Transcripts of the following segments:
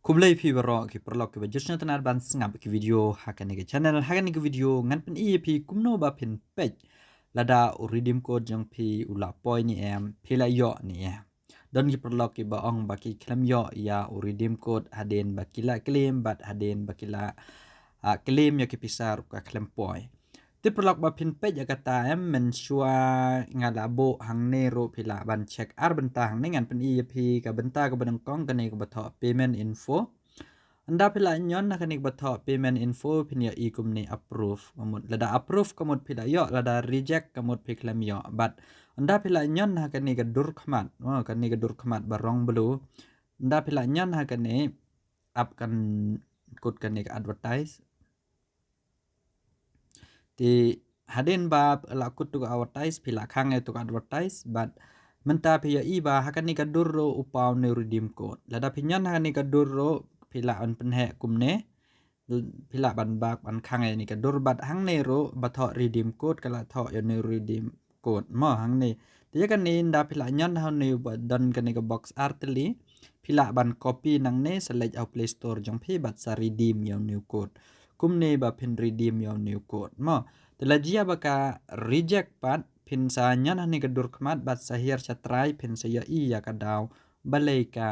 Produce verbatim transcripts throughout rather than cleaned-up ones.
Khublei phi baroh ki paralok kiba ju sngewtynnat ban sngap ki video ha kane ka channel. Ha kane ka video ngan pyni ïa phi kumno ba phin peit lada u redeem code jong phi u la poi ne em, phi la ïoh ne em. Don ki paralok kiba ong ba ki khlem ïoh ïa u redeem code hadien ba ki la claim bad hadien ba ki la, ah, claim ïa ki pisa ruh ka khlem poi. Te paralok ba phin peit ïa kata em, mynshuwa nga la buh hangne ruh phi lah ban check ar bynta hangne, ngan pyni ïa phi ka bynta kaba nyngkong kane kaba thoh payment info. Ynda phi lah ñion ha kane kaba thoh payment info phin ïohi kumne approve. Ka mut lada approve ka mut phi lah ïoh, lada reject ka mut phi khlem ïoh. Bad ynda phi lah ñion ha kane ka dur khmat, oh, kane ka dur khmat ba rong blue. Ynda phi lah ñion ha kane, ap kan kut kane ka advertise. Te hadien ba la kut tu ka advertise, phi lah khang ïa tu ka advertise bad mynta phi ïohi ba ha kane ka dur ruh u paw une u redeem code. Lada phi ñion ha kane ka dur ruh phi lah ban pynheh kumne. Phi lah ban bak ban khang ïa kane ka dur bad hangne ruh ba thoh redeem code ka la thoh ïa une u redeem code mo hangne. Te ïa kane ynda phi lah ñion ha une ba don kane ka box ar tylli, phi lah ban copy nangne sa leit ha u Play Store jong phi bad sa redeem ïa une u code. Kumne ba phin redeem ïa une u code mo. Te la jia ba ka reject pat phin sa ñion ha kane ka dur khmat bad sa hiar sha trai phin sa ïohi ïa ka daw balei ka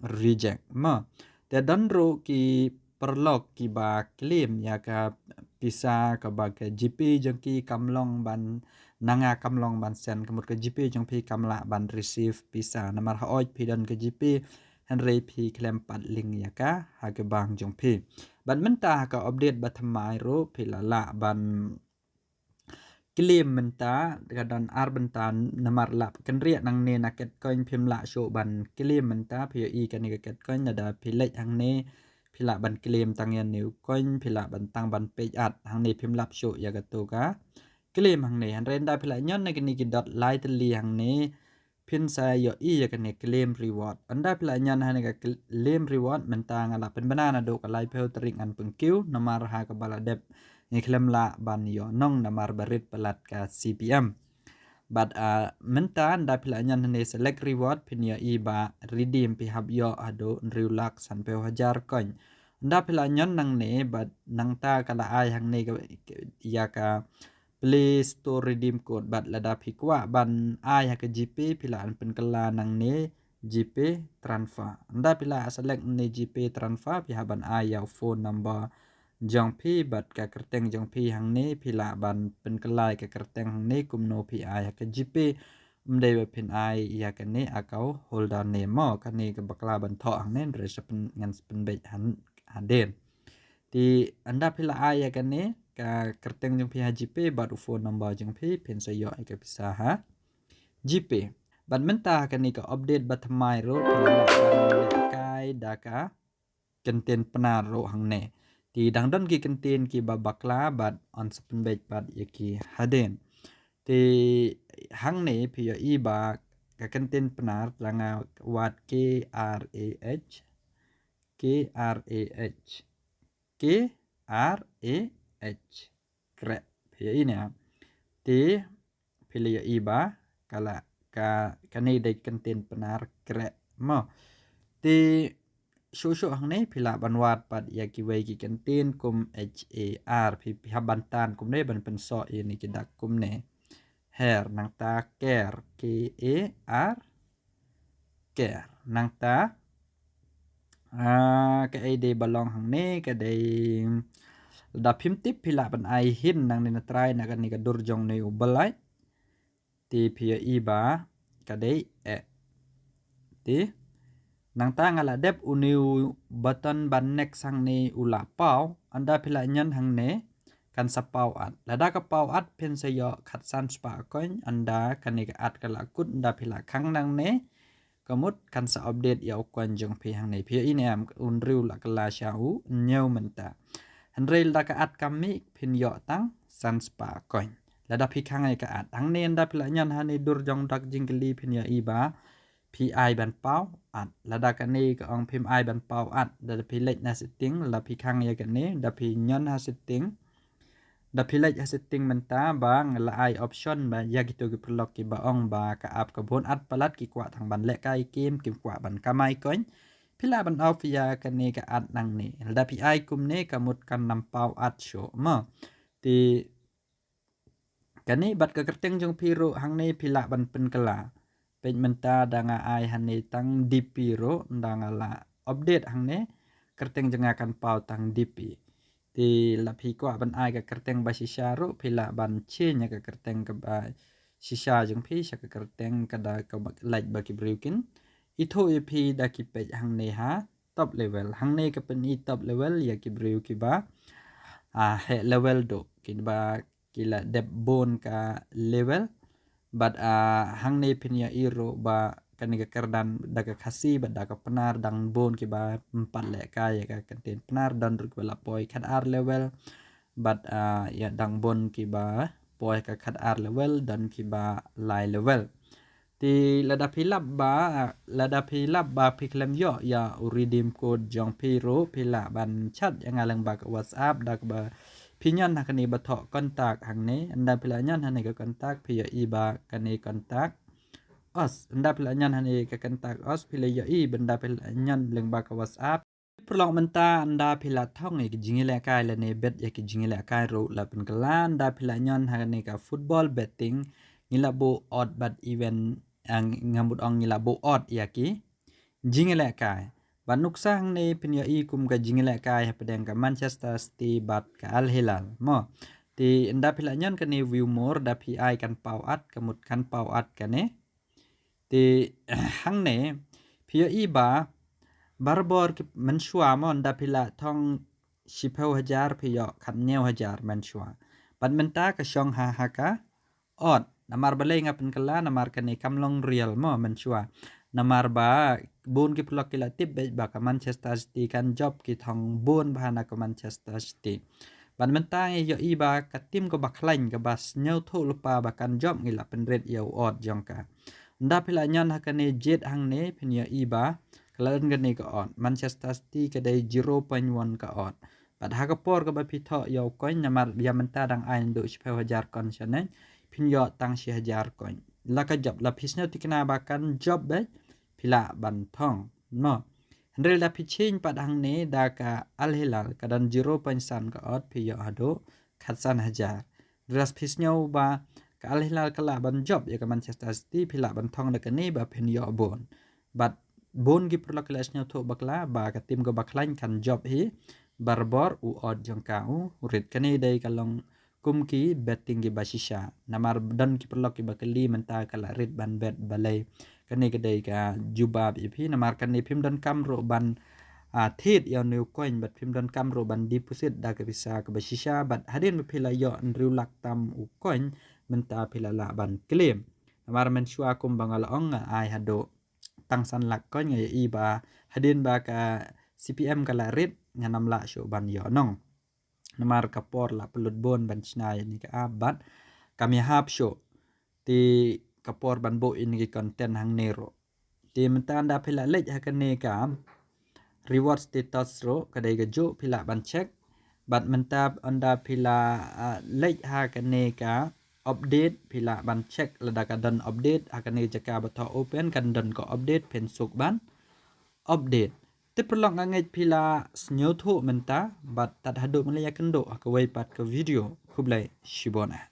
reject mo. Te don ruh ki paralok kiba claim ïa ka pisa kaba ka GPay jong ki kam long ban, na nga kam long ban send, ka mut ka GPay jong phi kam lah ban receive pisa namar hooid phi don ka GPay hynrei phi khlem pat link ïa ka ha ka bank jong phi. Bad mynta ha ka update ba thymmai ruh phi la lah ban claim mynta, ka don ar bynta namar lah kynriah nangne na Catcoin phim lah shuh ban claim mynta, phi ïohi kane ka Catcoin lada phi leit hangne phi lah ban claim tang ïa une u coin, phi lah ban tang ban peit at hangne phim lap shuh ïa katu ka claim hangne. Hynrei ynda phi lah ñion na kine ki dot lai tylli hangne phin sa ïohi ïa kane claim reward. Ynda phi lah ñion ha kane ka claim reward mynta nga lah pynbna naduh ka laiphew tarik ngan pynkiew namar ha kaba la dep ngi khlem lah ban ïoh nong namar ba rit palat ka CPM. Bad, ah, mynta ynda phi lah ñion hangne select reward phin ïohi ba redeem phi hap ïoh haduh hynriew lak sanphew hajar coin. Ynda phi lah ñion nangne bad nangta ka la ai hangne ka, ka, ïa ka Play Store redeem code bad lada phi kwah ban ai ha ka GPay phi lah pynkylla nangne GPay transfer. Ynda phi lah select nangne GPay transfer phi hap ban ai ïa u phone number jong phi bad ka kyrteng jong phi hangne phi lah ban pynkylla ïa ka kyrteng hangne kumno phi ai ha ka GPay. Ym dei ba phin ai ïa kane account holder name mo, kane ka bakla ban thoh hangne hynrei sa pyn, ngan sa pynbeit han, hadien. Te ynda phi lah ai ïa kane ka kyrteng jong phi ha GPay bad u phone number jong phi phin sa ïoh ïa ka pisa ha GPay. Bad mynta ha kane ka update ba thymmai ruh phi lah ban lehkai da ka kyntien Pnar ruh hangne. Te dang don ki kyntien kiba bakla bad yn sa pynbeit pat ïa ki hadien. Te hangne phi ïohi ba ka kyntien Pnar lada nga wad K R A H, K R A H, K R A H. Kreh. Phi ïohi ne em? Te phi la ïohi ba ka la, ka, kane dei kyntien Pnar kreh mo. Te shuh shuh hangne phi lah ban wad pat ïa kiwei ki kyntien kum H A R, phi, phi hap ban tan kumne ban pynsoh ïa kine ki dak kumne. Hair, nangta care, K A R, care. Nangta, ah, kaei dei ba long hangne, ka dei, lada phim tip phi lah ban ai hint nangne na trai na kane ka dur jong une u blai. Te phi ïohi ba ka dei eh. Te nangta nga la dep une u button ban next hangne u la paw, ynda phi lah ñion hangne kan sa paw at. Lada ka paw at phin sa ïoh khatsan spah coin, ynda kane ka at ka la kut, ynda phi lah khang nangne ka mut kan sa update ïa u coin jong phi hangne. Phi ïohi ne em, u hynriew la kylla sha u hynñiew mynta. Hynrei lada ka at kam mih phin ïoh tang san spah coin. Lada phi khang ïa ka at hangne, ynda phi lah ñion ha une u dur jong u dak jingkylli phin ïohi ba phi ai ban paw at. Lada kane ka ong phim ai ban paw at, lada phi leit na setting, lada phi khang ïa kane, lada phi ñion ha setting, lada phi leit ha setting mynta ba nga la ai option ba ïa kito ki paralok kiba ong ba ka app ka bun at palat, ki kwah tang ban lehkai game, kim kwah ban kamai coin. Phi lah ban off ïa kane ka ad nangne. Lada phi ai kumne ka mut kan ym paw ad shuh mo. Te kane bad ka kyrteng jong phi ruh hangne phi lah ban pynkylla. Peit mynta da nga ai hangne tang D P ruh, da nga la update hangne, kyrteng jong nga kan paw tang D P. Te lada phi kwah ban ai ka kyrteng ba shisha ruh phi lah ban change ïa ka kyrteng kaba shisha jong phi sha ka kyrteng ka da ka ba, lait ba ki briew kin ithuh ïa phi da ki peit hangne ha top level. Hangne ka pyni top level ïa ki briew kiba, ah, heh level duh, kiba ki la dep bun ka level. Bad, ah, hangne phin ïohi ruh ba kane ka kyrdan da ka Khasi bad da ka Pnar dang bun kiba ym pat lehkai ïa ka kyntien Pnar, don ruh kiba la poi khatar level. Bad, ah, ïa dang bun kiba poi ka khatar level, don kiba lai level. Te lada phi lap ba, lada phi lap ba phi khlem ïoh ïa u redeem code jong phi ruh phi lah ban chat ïa nga lyngba ka WhatsApp da kaba phi ñion ha kane ba thoh contact hangne. Ynda phi la ñion hangne ka contact phi ïohi ba kane contact os. Ynda phi la ñion hangne ka contact os phi la ïohi ba ynda phi la ñion lyngba ka WhatsApp. Paralok mynta ynda phi la thong ïa ki jingïalehkai lane bet ïa ki jingïalehkai ruh la pynkylla, ynda phi la ñion ha kane ka football betting ngi la buh odd bad even, ah, nga mut ong ngi la buh odd ïa ki jingïalehkai. Bad nuksa hangne phin ïohi kum ka jingïalehkai hapdeng ka Manchester City bad ka Al Hilal mo. Te ynda phi la ñion kane view more da phi ai kan paw ad, ka mut kan paw ad kane. Te hangne phi ïohi ba barabor ki mynshuwa mo, ynda phi la thong shiphew hajar phi ïoh khatñiew hajar mynshuwa. Bad mynta ka shong ha, ha ka odd. Namar balei nga pynkylla, namar kane kam long real mo mynshuwa. Namar ba bun ki paralok ki la tip beit ba ka Manchester City kan jop, ki thong bun bha na ka Manchester City. Bad mynta ngi ïohi ba ka team kaba khlaiñ kaba sngewthuh lypa ba kan jop ngi la pynrit ïa u odd jong ka. Ynda phi la ñion ha kane jied hangne phin ïohi ba ka la don kane ka odd. Manchester City ka dei zero point one ka odd. Bad ha ka por kaba phi thoh ïa u coin, namar ïa mynta dang ai naduh shiphew hajar coin shaneng, phin ïoh tang shi hajar coin. La ka jop, la phi sngewthikna ba kan jop beit phi lah ban thong mo. Hynrei lada phi change pat hangne da ka Al Hilal ka don zero point san ka odd phi ïoh haduh khatsan hajar. Hynrei lada phi sngew ba ka Al Hilal ka lah ban jop ïa ka Manchester City phi lah ban thong da kane ba phin ïoh bun. Bad bun ki paralok ki la sngewthuh bakla ba ka team kaba khlaiñ kan jop hi barabor, u odd jong ka u rit. Kane dei ka long kum ki betting kiba shisha. Namar don ki paralok kiba kylli mynta ka la rit ban bet balei. Kane ka dei ka jubab ïa phi, namar kane phim donkam ruh ban, ah, thied ïa une u coin bad phim donkam ruh ban deposit da ka pisa kaba shisha bad hadien ba phi la ïoh hynriew lak tam u coin mynta phi la lah ban claim. Namar mynshuwa kumba nga la ong nga ai haduh tang san lak coin, nga ïohi ba hadien ba ka C P M ka la rit ngan ym lah shuh ban ïoh nong. Namar ka por la pynlut bun ban shna ïa kane ka app bad kam ïahap shuh. Te ka por ban buh ïa kine ki content hangne ruh. Te mynta ynda phi la leit ha kane ka reward status ruh ka dei kajuh phi lah ban check. Bad mynta ynda phi la, ah, leit ha kane ka update phi lah ban check, lada ka don update ha kane ka jaka ba thoh open kan don ka update, phin suk ban update. Te paralok nga ngeit phi la sngewthuh mynta bad tad haduh mynta ïa kynduh ha kawei pat ka video. Khublei shibun eh.